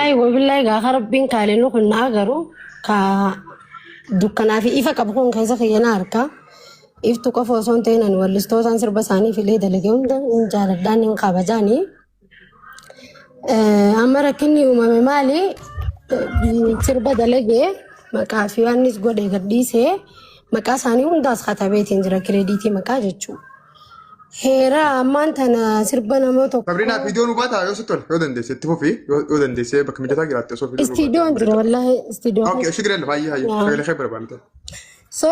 Wallaahi wabillaahi gaafa rabbiin kaalennu kun na agaru ka dukkanaa fi ifa qabu kun keessa kiyya na arka. Iftu qofa osoo hin ta'in ani wallistootaan sirba isaanii filee dalagee hunda hin jaaladhaan hin kabajaani. Amma rakkinni uumame maali? Sirba dalagee maqaa fi waannis godhe gadhiisee maqaa isaanii hundaas katabeetiin jira kireediitii maqaa jechuudha. Heera ammaan tana sirba nama tokko Sabriinaa viidiyoo nu baataa yoo sitti tole yoo dandeesse itti fufi yoo dandeesse bakka mijataa jiraatte osoo viidiyoo nu baataa. Istiidiyoon jira wallaahi istiidiyoo Okay, keessa. shigir yalla baay'ee hayyee sagalee kee barbaanne. So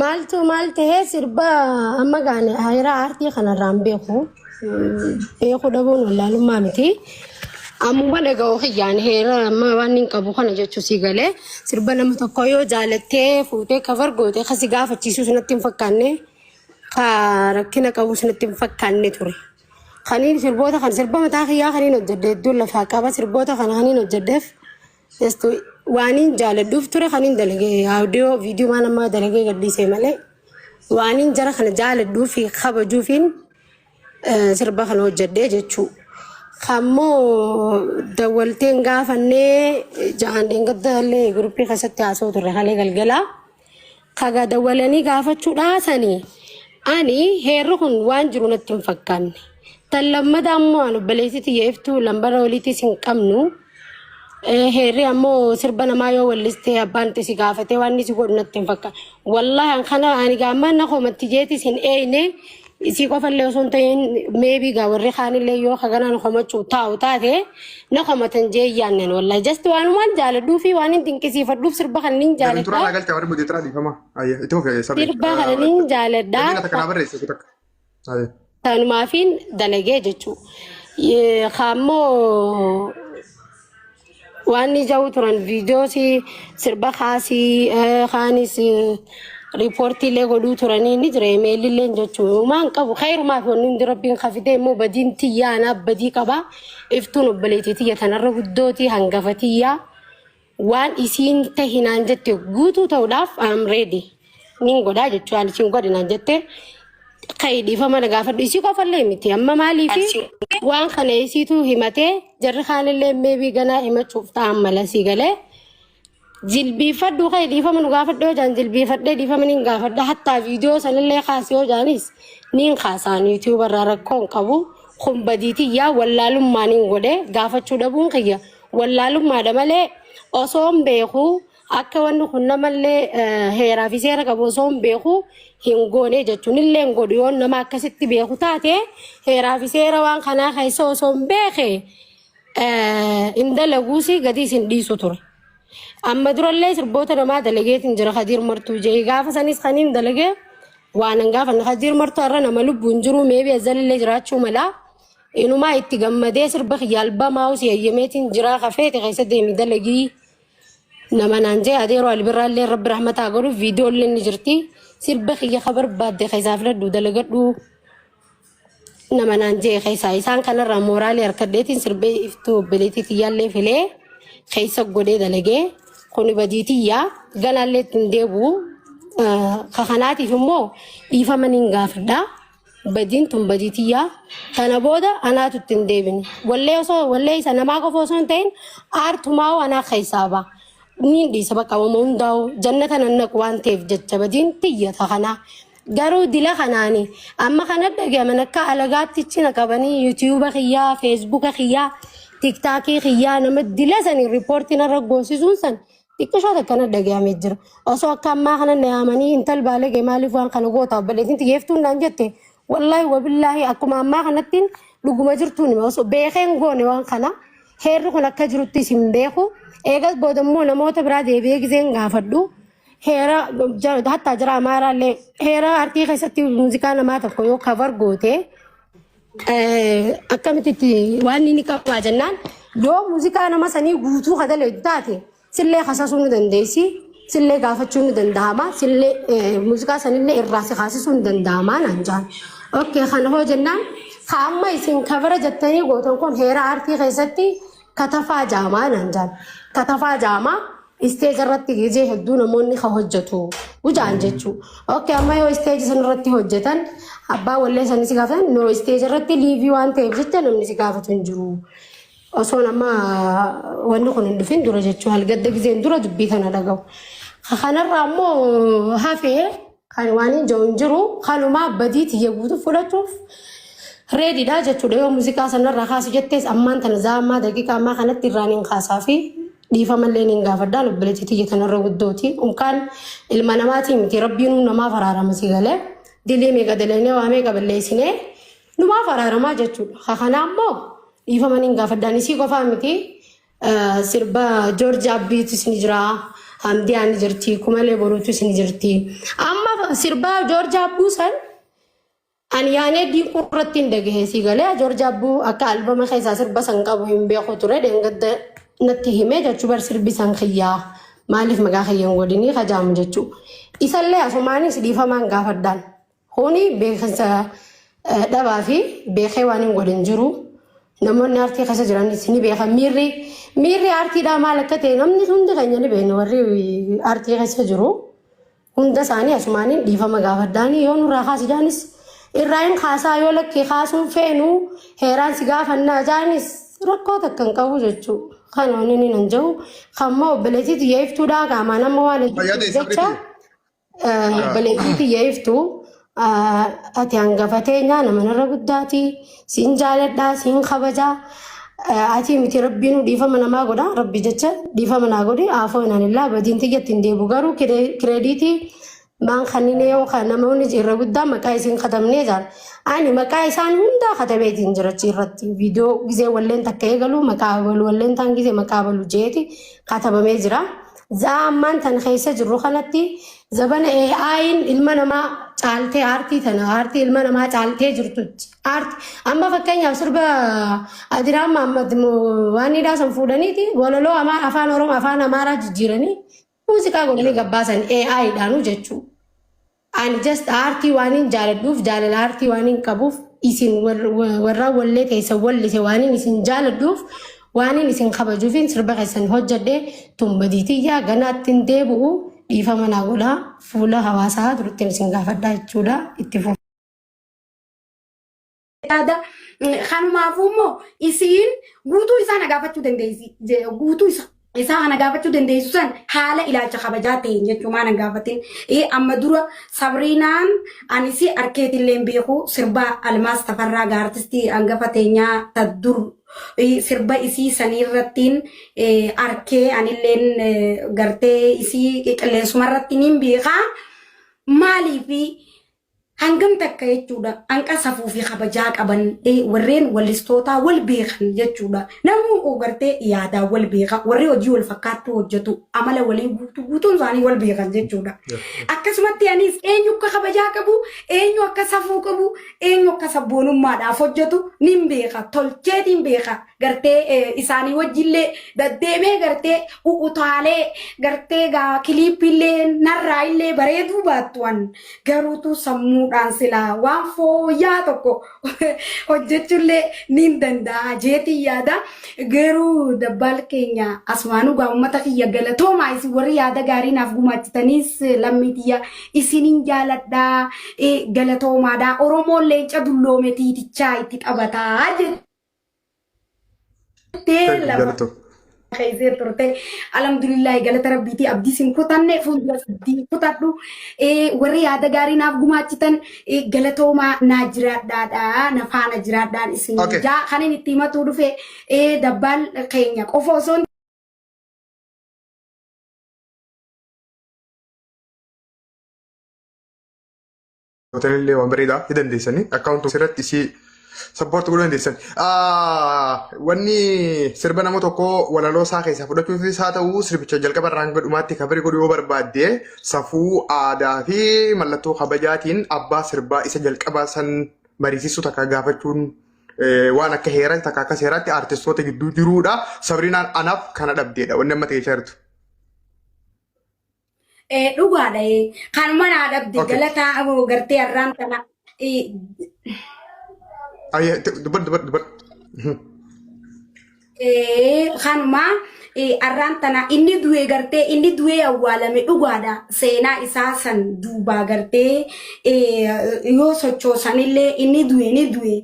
maaltu maal ta'ee sirba amma gaane heera aartii kanarraan beeku beeku dhabuun wallaalummaa miti. Ammuma dhaga'u kiyyaan heera amma waan hin qabu kana jechuu si galee sirba nama tokko yoo jaalattee fuutee kafar gootee kasi gaafachiisuu natti hin fakkaanne ka rakkina qabu natti hin fakkaanne ture. Kaniin sirboota kan sirba mataa kiyyaa kaniin hojjedhe hedduun lafaa qaba sirboota kana kaniin hojjedheef Just waaniin jaaladhuuf ture kaniin dalagee audio viidiyoo waan ammaa dalagee gadhiisee malee waaniin jara kana jaaladhuu fi kabajuufiin sirba kana hojjedhee jechuu. Kammoo dawwalteen gaafannee jahaan dheengadda illee guruppii keessatti haasa'u turre kalee galgalaa. Kaga dawwalanii gaafachuudhaa sanii ani heerri kun waan jiru natti hin fakkaanne. Tan lammataa ammoo ani obboleessi tiyya iftuu lambara waliitis hin qabnu. Heerri ammoo sirba namaa yoo wallistee abbaan itti si gaafatee waan inni si godhu natti hin fakkaanne. Wallaahi an kana ani gaamma na komatti jeetis hin eeyne isii qofallee osoo hin ta'in meebii gaa warri kaanillee yoo kaganaan komachuu taa'u taate na komatan jee yaannen wallaahi just waanumaan jaaladhuu fi waan hin dinqisiifadhuuf sirba kana nin Garin turaa jaaladha. naa galcha warri mudeetiraa dhiifama. Ayya itti fufi sabri. Sirba kana nin jaaladha. Dandeenya takka naa barreesse takka. Ayya. Tanumaafiin dalagee jechuu. Kaammoo waan ni ja'u turan viidiyoos sirba kaasii kaanis riipoortiilee godhuu turanii ni jira imeelillee jechuun uumaan qabu khayrumaaf wanni hundi rabbiin kafidee immoo badiin tiyyaa anaaf badii qaba iftuun obboleettii tiyya tanarra guddootii hangafa tiyyaa waan isiin tahinaan jette guutuu ta'uudhaaf am ready nin godhaa jechuu waan isiin godhi naan jette kai dhiifama na gaafadhu isii qofallee miti amma maaliifi waan kana isiitu himatee jarri kaanillee meebii ganaa himachuuf ta'an mala sii galee jilbiifadhu kai dhiifama nu gaafadhu yoo jaan jilbiifadhee dhiifama nin gaafadha hattaa viidiyoo sanillee kaasi yoo jaanis nin kaasaan yuutuuba irraa rakkoo hin qabu kun badiitiyyaa wallaalummaa nin godhe gaafachuu dhabuun kiyya wallaalummaadha malee osoon beeku akka wanni kun namallee heeraa fi seera qabu osoo hin beeku hin goone jechuun illee hin godhu yoo nama akkasitti beeku taate heeraa fi seera waan kanaa keessa osoo hin beeke hin dalaguusi gadi isin dhiisu ture. Amma durallee sirboota namaa dalageetiin jira Kadiir Martuu jee gaafa sanis kaniin dalagee waan hin gaafanne Kadiir Martuu har'a nama lubbuun jiru meebii azzalillee jiraachuu mala. Inumaa itti gammadee sirba kiyya albamaa si hayyameetiin jiraa kafeete keessa deemi dalagii nama naan jee adeeroo albirraallee rabbi rahmataa godhuuf viidiyoollee ni jirti sirba kiyya ka barbaadde keessaa filadhu dalagadhu nama naan jee keessaa isaan kanarraa mooraalii harkadheetiin sirbee iftuu obboleettii tiyyaallee filee keessa godhee dalagee kuni badii tiyyaa ganaallee ittiin deebi'u ka kanaatiif immoo dhiifama niin gaafadha. Badiin tun badii tiyyaa. Tana booda anaatu itti hin deebine. Wallee osoo wallee isa namaa qofa osoo hin ta'in aartumaa anaa keessaa ba'a. Niin dhiisa bakka wama hundaa'u jannata nan naqu waan ta'eef jecha badiin tiyya ta kanaa. Garuu dila kanaani amma kana dhagaman akka alagaatti cina qabanii yuutiyuuba kiyyaa, feesbuuka kiyyaa, tiktaakii kiyyaa nama dila sanii riippoortii narra goosisuun san Xiqqishoo takka na dhaga'amee jira. Osoo akka ammaa kana na yaamanii intal baalagee maaliif waan kana goota obboleettiin xiyyeeftuun naan jette wallaahi wabillaahi akkuma ammaa kanatti dhuguma jirtuun hima osoo beekeen goone waan kana heerri kun akka jirutti isin beeku eegas booda immoo namoota biraa deebi'ee gizeen gaafadhu heera hattaa jira amaaraallee heera artii keessatti muuziqaa namaa tokko yoo kavar goote akkamitti itti waan inni qabaa jennaan yoo muuziqaa nama sanii guutuu ka daleedu taate sillee kasasuu ni dandeessi sillee gaafachuu ni danda'ama sillee muuziqaa sanillee irraa si kaasisuu ni danda'ama naan jaan. Okay kana hoo jennaan ka amma isin kabara jettanii gootan kun heera aartii keessatti katafaa jaamaa naan jaan. Katafaa jaamaa isteeja irratti gizee hedduu namoonni ka hojjetu ujaan jechuu. Okay amma yoo isteeji san irratti hojjetan abbaa wallee sanii si gaafatan no isteeja irratti liivii waan ta'eef jecha namni si gaafatu hin jiru. Osoon amma wanni kun hin dhufin dura jechuun halgadda gizeen dura dubbii kana dhaga'u. Kanarraa immoo hafee kan waan hin jiru hin jiru kanumaa badii tiyya guutuu fudhachuuf reediidha jechuudha. Yoo muuziqaa sanarraa kaasu jettees ammaan tana zaa ammaa daqiiqaa ammaa kanatti irraan hin kaasaa fi dhiifamallee hin gaafadhaan obboleettii tiyya tanarra guddooti. Unkaan ilma namaatii miti rabbiin namaaf araarama si galee dilii meeqa dalagnee waa meeqa balleessinee numaaf araaramaa jechuudha. Kanaa immoo dhiifama niin gaafadhaan isii qofaa miti. Sirba Joorji Abbiitus ni jira. Hamdiyaan ni jirti. Kumalee Boruutus ni jirti. Amma sirba Joorji Abbuu san ani yaanee diinquu irratti hin dhagahe si galee Joorji Abbuu akka albama keessaa sirba san qabu hin beeku ture dheengadda natti himee jechuu bar sirbi san kiyyaa maaliif maqaa kiyya hin godhinii kajaamu jechuu. Isallee asumaanis dhiifamaan gaafadhaan. Kuni beekumsa dhabaa fi beekee waan hin godhin jiru. Namoonni aartii keessa jiranis ni beekan. Miirri miirri aartiidhaa maal akka ta'e namni hundi keenya ni beekna warri aartii keessa jiru. Hunda isaanii asumaaniin dhiifama gaafadhaanii yoo nurraa kaasi jaanis irraa hin kaasaa yoo lakkii kaasuun feenu heeraan si gaafannaa jaanis rakkoo takka hin qabu jechuudha. Kan wanni inni nan jedhu kan immoo obboleettii tiyya iftuudhaa qaamaan amma waan Fayyaa ta'e jecha sabri Obboleettii tiyya iftu ati hangafa teenyaa nama narra guddaati siin jaaladhaa siin kabajaa ati miti rabbiin dhiifama namaa godha rabbi jecha dhiifama naa godhi aafoo inaan illaa badiin tiyya ittiin deebu garuu kireediitii maan kanneen yoo kan namoonni irra guddaa maqaa isiin katabnee jaan ani maqaa isaan hundaa katabeetiin jira achi irratti viidiyoo gizee walleen takka eegalu maqaa abalu walleen taan gizee maqaa abalu jeeti katabamee jira. Za'aa ammaan tan keessa jirru kanatti zabana AI'n ilma namaa caaltee aartii tana aartii ilma namaa caaltee jirtutti. Aartii amma fakkeenyaaf sirba Adiraan Mahammad waan hidhaa san fuudhaniiti walaloo afaan Oromoo afaan Amaaraa jijjiiranii muuziqaa godhanii gabbaasan AI dhaanu jechuudha. Ani just aartii waanin jaaladhuuf jaalala aartii waanin qabuuf isin warra wallee teessan wallise waanin isin jaaladhuuf waanin isin kabajuufin sirba keessan hojjedhe tun badii tiyyaa ganaatti hin deebi'u dhiifama naa godhaa fuula hawaasaa duratti isin gaafadhaa jechuudha itti fufa. Yaada kanumaafuu immoo isiin guutuu isaa na gaafachuu dandeessi. Guutuu isa isaa kana gaafachuu dandeessu san haala ilaalcha kabajaa ta'een jechuun maan hin gaafatin. Amma dura Sabriinaan anis arkeetillee hin beeku sirba Almaas Tafarraa gaartistii hangafa teenyaa ta dur sirba isii saniirrattiin arkee anilleen gartee isii qilleensumarratti niin beekaa. Maaliif Hangam takka jechuudha hanqa safuu fi kabajaa qaban warreen wallistootaa wal beekan jechuudha. Namuu gartee yaadaan wal beeka warri hojii wal fakkaattuu hojjetu amala walii guutuu guutuun isaanii wal beekan jechuudha. Akkasumatti anis eenyu akka kabajaa qabu eenyu akka safuu qabu eenyu akka sabboonummaadhaaf hojjetu nin beeka tolcheetiin beeka gartee isaanii wajjillee daddeemee gartee u'utaalee gartee gaa kiliippiillee narraa illee bareeduu baattu an garuutu sammuudhaan silaa waan fooyya'aa tokko hojjechuullee niin danda'a jeetiin yaada garuu dabbaal keenya asumaanuu gaa uummata kiyya galatoomaa isin warri yaada gaarii naaf gumaachitaniis lammii tiyya isinin jaaladhaa galatoomaadha oromoon leenca dulloome tiitichaa itti taphataa jettee Thank you, lafa galatoo. keessee turte alhamdulillahi galata rabbiitii abdii sin kutanne fuuldura abdii kutadhu warri yaada gaarii naaf gumaachitan galatoomaa naa jiraadhaadha na faana jiraadhaan isin Okay. jaa kan inni itti himatuu dhufe dabbaal keenya qofa osoo hin Gootanillee waan bareedaa ni dandeessanii akkaawuntii asirratti isii sappoorti godhuu dandeessan. Wanni sirba nama tokkoo walaloo isaa keessaa fudhachuufis haa ta'u sirbicha jalqaba irraa hanga dhumaatti kabarii godhuu yoo barbaadde safuu aadaa fi mallattoo kabajaatiin abbaa sirbaa isa jalqabaa san mariisisuu takka gaafachuun waan akka heeraa takka akka seeraatti aartistoota gidduu jiruudha. Sabrinaan anaaf kana dhabdeedha wanni amma ta'ee jirtu. Dhugaadha. Kanuma naa dhabde Okay. galataa aboo gartee har'aan tana. Ayyee dubbadhu dubbadhu dubbadhu. Kanuma Arraan tana inni du'e gartee inni du'ee awwaalame dhugaadha. Seenaa isaa san duubaa gartee yoo sochoosanillee inni du'e ni du'e.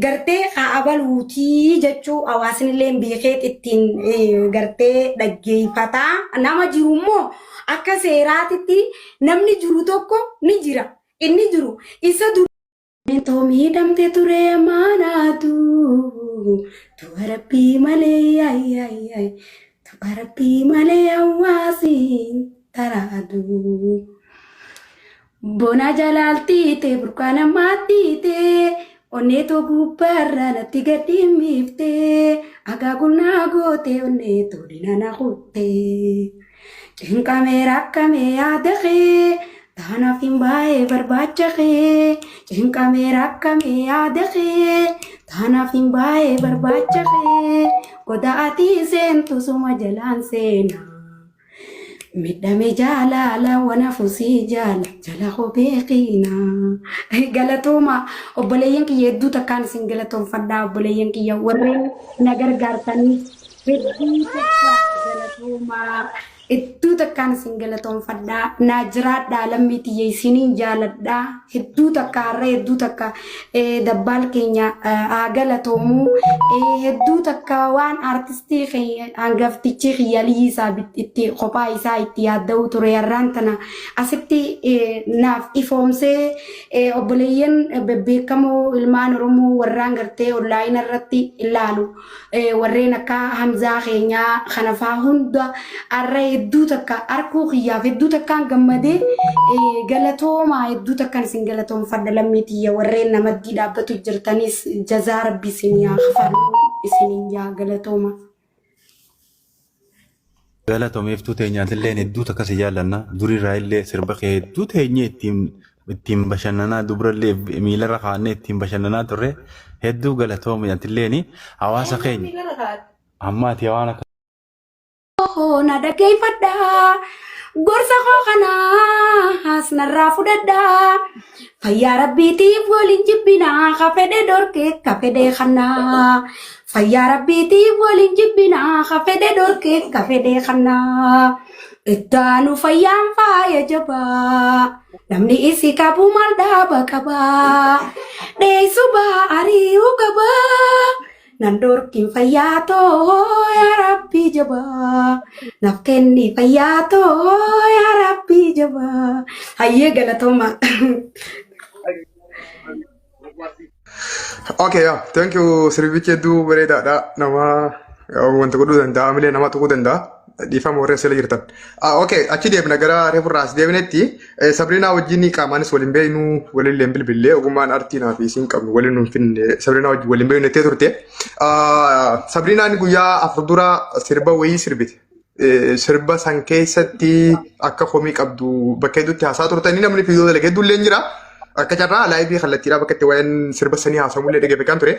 Gartee haa abaluutii jechuu hawaasnillee beekee ittiin gartee dhaggeeffataa. Nama jiru immoo akka seeraatitti namni jiru tokko ni jira. Inni jiru isa dur. Too miidhamte ture amaanaatu tu'a rabbii malee ay ay ay tu'a rabbii malee hawaasiin taraadu. Bona jalaaltiite burqaan ammaattiite onneetoo gubbaarraa natti gadi miifte akaakuu goote onneetoo dina na kutte. Cinqamee rakkamee yaada kee taanaaf hin baay'ee barbaacha kee cinqamee rakkamee yaada kee taanaaf hin baay'ee barbaacha kee goda ati seentu suma jalaan seenaa. Midhame jaalala wana fusii jaala jala kophee qiina. Galatooma obboleeyyan kiyya hedduu takkaan isin galatoomfadhaa obboleeyyan kiyya warreen na gargaartanii hedduu takka galatooma hedduu takkaan isin galatoomfadhaa naa jiraadhaa lammii tiyya isiniin jaaladhaa hedduu takka har'a hedduu takka dabbaal keenya haa galatoomuu hedduu takka waan artistii hangaftichi kiyyaaliyyi isaa itti kophaa isaa itti yaadda'uu ture har'aan tana asitti naaf ifoomsee obboleeyyan bebbeekamoo ilmaan Oromoo warraan gartee onlaayina irratti ilaalu warreen akka Hamzaa keenyaa kana faa hunda har'a hedduu takka arkuu kiyyaaf hedduu takkaan gammadee galatoomaa hedduu takkaan isin galatoomfadha lammii tiyya warreen namaddii dhaabbatu jirtanis jazaa rabbi isin yaa kafalu isiniin yaa galatooma. Galatomeeftuu teenyaatillee hedduu takka si jaallanna. Durirraa illee sirba kee hedduu teenyee ittiin ittiin bashannanaa dubrallee miilarra kaa'annee ittiin bashannanaa turre hedduu galatoomi hawaasa keenya. Amma ati waan akka Na dhaggeeffadhaa gorsa koo kanaas narraa fudhadhaa fayyaa rabbiitiif waliin jibbinaa ka fedhe dhorke ka fedhe kannaa fayyaa rabbiitiif waliin jibbinaa ka fedhe dhorke ka fedhe kannaa ittaanu fayyaan faaya jabaa namni isi qabu maal dhaaba qabaa dheessu baa ari'uu qabaa. Nan dhorkin fayyaa too yaa rabbii jabaa. Naaf kenni fayyaa too yaa rabbii jabaa. Hayyee galatooma. Okay, yeah. Thank you. Sirbichi hedduu bareedaadha. Nama wanta godhuu danda'a, amilee nama tuquu danda'a. Dhiifama warri asirra jirtan. Okay, achi deemna gara reefurraa as deemnetti Sabriinaa wajjin qaamaanis waliin beeknu waliin illee bilbillee ogummaan artii naa fi isiin qabnu waliin nuun finne Sabriinaa wajjin waliin beeknu jettee turte. Sabriinaan guyyaa 4 dura sirba wayii sirbite. Sirba san keessatti akka komii qabdu bakka hedduutti haasaa turtanii namni fiidoo dalage hedduullee jira. Akka carraa live kallattiidhaa bakka itti waa'een sirba sanii haasamullee dhaggeeffachaa ture.